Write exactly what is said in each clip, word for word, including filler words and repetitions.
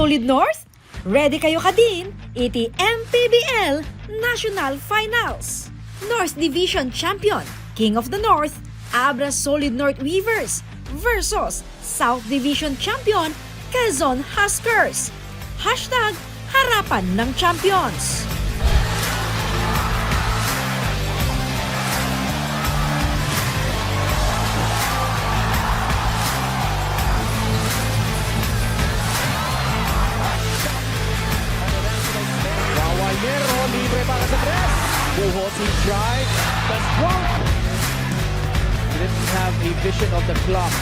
Solid North, ready kayo kadin iti M P B L National Finals. North Division Champion, King of the North, Abra Solid North Weavers versus South Division Champion, Quezon Huskers. Hashtag Harapan ng Champions. Wawa Hierro, libre para sa tres. Buhos, he tried. That's one. He didn't have a vision of the clock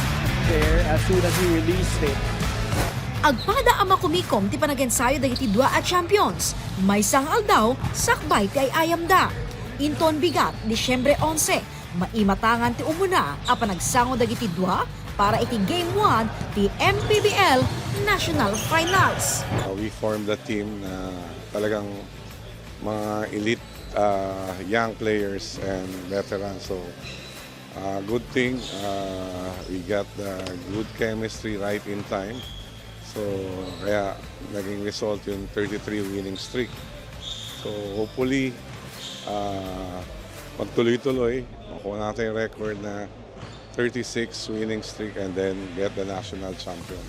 there as soon as he released it. Agpada a makumikom ti panagensayo dagiti dua a champions, maysa nga aldaw, sakbay ti ay-ayamda. Inton bigat, Disyembre onse, maimatangan ti umuna a panagsango dagiti dua para iti Game one ti M P B L National Finals. Uh, we formed a team na talagang mga elite, uh, young players and veterans. So, uh, good thing, uh, we got the good chemistry right in time. So, kaya naging result yung thirty-three winning streak. So, hopefully, uh, magtuloy-tuloy. Makuha natin yung record na thirty-six winning streak and then get the national champion.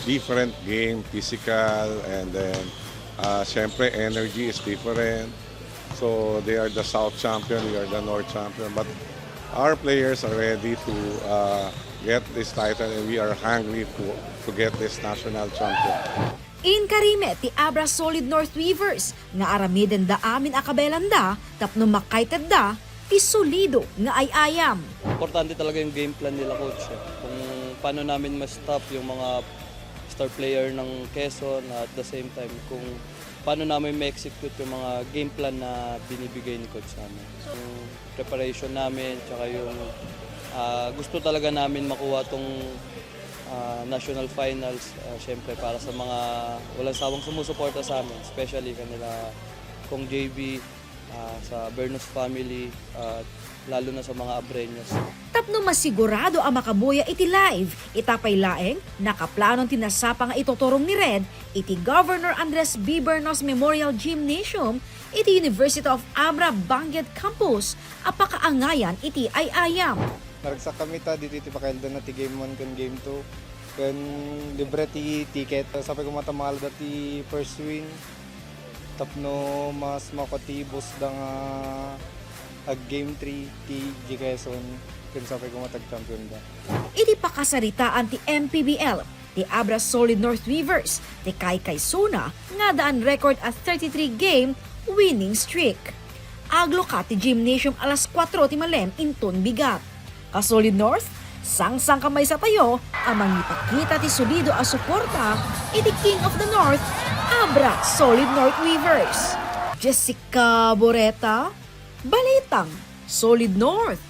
Different game, physical, and then, uh, syempre, energy is different. So, they are the South champion, we are the North champion. But our players are ready to, uh, get this title, and we are hungry to, to get this national champion. Inkarime ti Abra Solid North Weavers nga aramidenda amin a kabelanda tapno makaitedda ti solido nga ay-ayam. Importante talaga yung game plan nila, coach, eh. Kung paano namin ma-stop yung mga star player ng Quezon, at the same time, kung paano namin ma-execute yung mga game plan na binibigay ni coach sa amin. So, yung preparation namin, tsaka yung, ah, gusto talaga namin makuha tong, ah, national finals, ah, syempre para sa mga walang sawang sumusuporta sa amin, especially kanila Kong J B, ah, sa Bernos family, at lalo na sa mga Abreños. Tapno masigurado a makabuya iti live, ita pay laeng, nakaplanon ti nasapa nga ituturong ni Red iti Governor Andres B. Bernos Memorial Gymnasium iti University of Abra Benguet Campus a pakaangayan iti ay-ayam. Naragsak kami ta ditoy ti pakaildanna ti game one ken game two, ken libre ti ticket. Sapay koma ta maalada ti first win tapno mas makuatibos da nga ag game three ti G Quezon ken sapay koma ta ag-champion da. Iti pakasaritaan ti M P B L, ti Abra Solid North Weavers, ti kaykaysona nga addaan record a thirty-three game winning streak. Aglukat ti gymnasium alas kuatro ti malem inton bigat. Ka-Solid North, sangsangkamaysatayo a mangipakita ti solido a suporta iti King of the North, Abra Solid North Weavers. Jessica Boreta, Balitang Solid North.